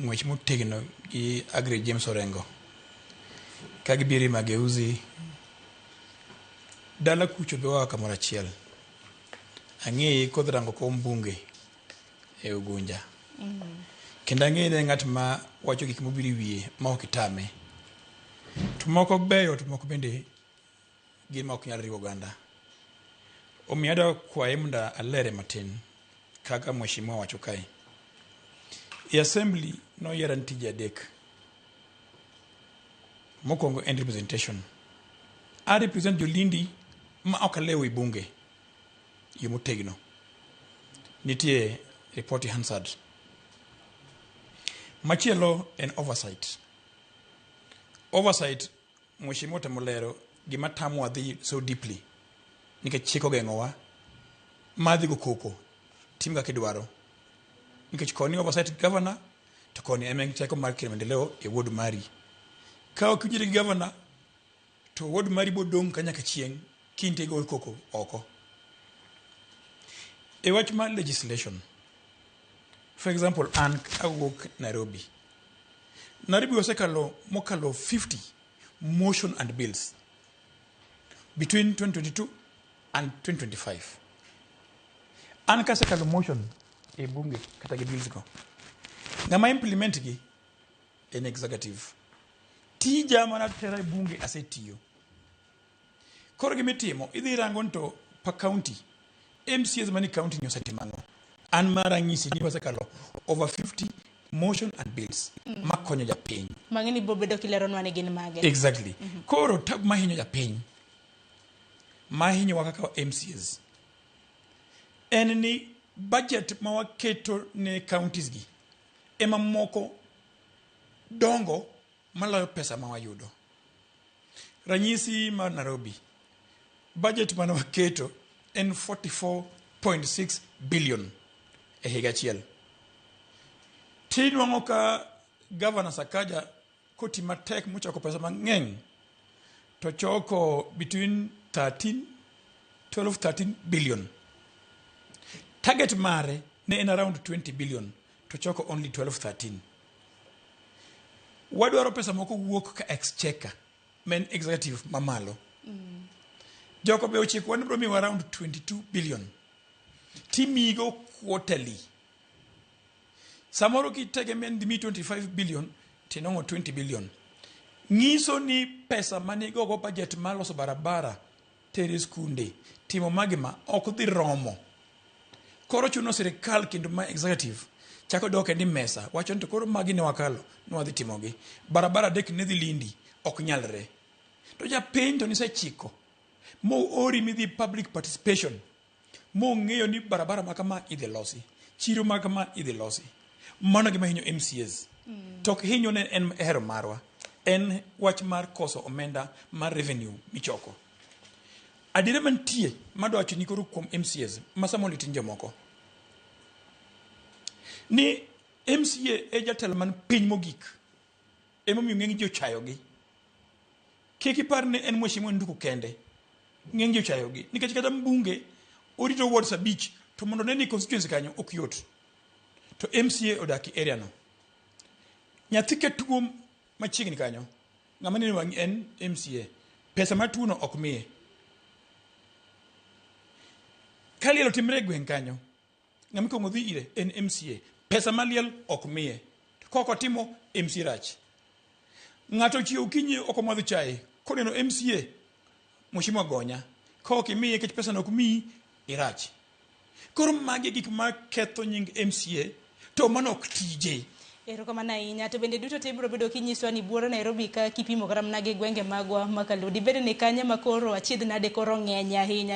ng'wech motegno gi Agri James Orengo. Ka gibiro e Mageuzi, dala kucho be waa kamoro achiel. Ang'eye kodhi rango kom bunge e Ugunja. Kendo ang'eye ni en ng'at ma wacho gik mobiro e wiye ma ok itame. To moko beyo to moko bende gin ma ok nyal riwo oganda. Omiyo adwa kwaye mondo alere matin kaka mheshimiwa wacho kae. E assembly noyiera ni tije adek. Mokwongo en representation. A represent jolindi ma ok alewo e bunge yo motegno. Nitie report e Hansard. Machielo en oversight. Oversight mheshimiwa otemo lero gima tamowa dhi so deeply nikech chik ogeng'owa madhi go koko tim kaka idwaro nikech koni oversight governor to koni ema en teko mar kelo maendeleo e ward mari ka ok iwinjori gi governor to ward mari bo dong' ka nyaka chieng' kintie go koko oko e wach mar legislation for example an awuok Nairobi Nairobi osekalo mokalo 50 motion and bills between 2022 and 2025. An kasekalo motion e bunge kata gi bills go, ng'ama implement gi en executive. Tija mana tera e bunge asetiyo. Koro gimitimo, idhi rango ni to pa county, MCAs mani county ni osetimo ang'o? An mara ng'isi ni wasekalo over 50 motion and bills makonyo japiny. Mang'e ni biro bedo kileronwa ni gin mage. Exactly. Koro tab mahinyo japiny, mahinyowa kaka MCAs, en ni budget ma waketo ne counties gi ema moko dongo maloyo pesa ma wayudo. Ranyisi mar Nairobi, budget mane waketo en 44.6 billion e higa achiel. Tinwang'o ka Governor Sakaja koti matek mochoko pesa mang'eny to choko between 13 12 13 billion. Target mare ne en around 20 billion to choko only 12 13. Wadwaro pesa moko wuok ka exchequer ma en executive mamalo. Joko be ochikowa ni biro miyowa around 22 billion. Timiyigo quarterly. Samoro kitegemea ni dhimiyi 25 billion tinong'o 20 billion. Nyiso ni pesa manigogo budget mar loso barabara, tere skunde, timo magi ma ok dhi romo. Koro chuno sirikal kendo ma executive chako dok e mesa wacho ni to koro magi ne wakalo ne wadhi timogi. Barabara adek ne dhi Lindi ok nyalre. To japiny to nisechiko moori midhi public participation mong'eyo ni barabara ma kama idhi losi, chiro ma kama idhi losi. Mano gima hinyo MCAs. To ok hinyo ne en hero marwa. En wach mar koso omenda mar revenue michoko. Adiera mantie madwa wacho ni koro kuom MCAs ma samoro tin jomoko ni MCA e jatelo man piny mogik emomiyo ng'eny ji ochayogi. Kik ipar ni en mheshimiwa Nduku kende. Ng'eny ji ochayogi nikech kata mbunge orito wards abich to mondo ne ni constituency kanyo ok yot. To MCA odak e area no. Nyathi ka tuo machiegni kanyo, ng'ama neno wang'i en MCA. Pesa mar tuo no ok miye. Ka liel otimre e gweng' kanyo, ng'ama ikwongo dhi ire en MCA. Pesa mar liel ok miye. Kok otimo, MCA rach. Ng'ato ochiew okinyi ok omadho chae, koneno MCA, mheshimiwa gonya. Ka ok imiye nikech pesa no ok miyi, irach. Koro magi e gik ma ketho nying MCA to mano ok tije. Erokamano ahinya. To bende duto te ibiro bedo kinyiswa ni buore Nairobi ka kipimo kata mana gi gwenge magwa ma Kaluo. Dibed ni kanye ma koro achiedh nade koro ng'eny ahinya ahinya.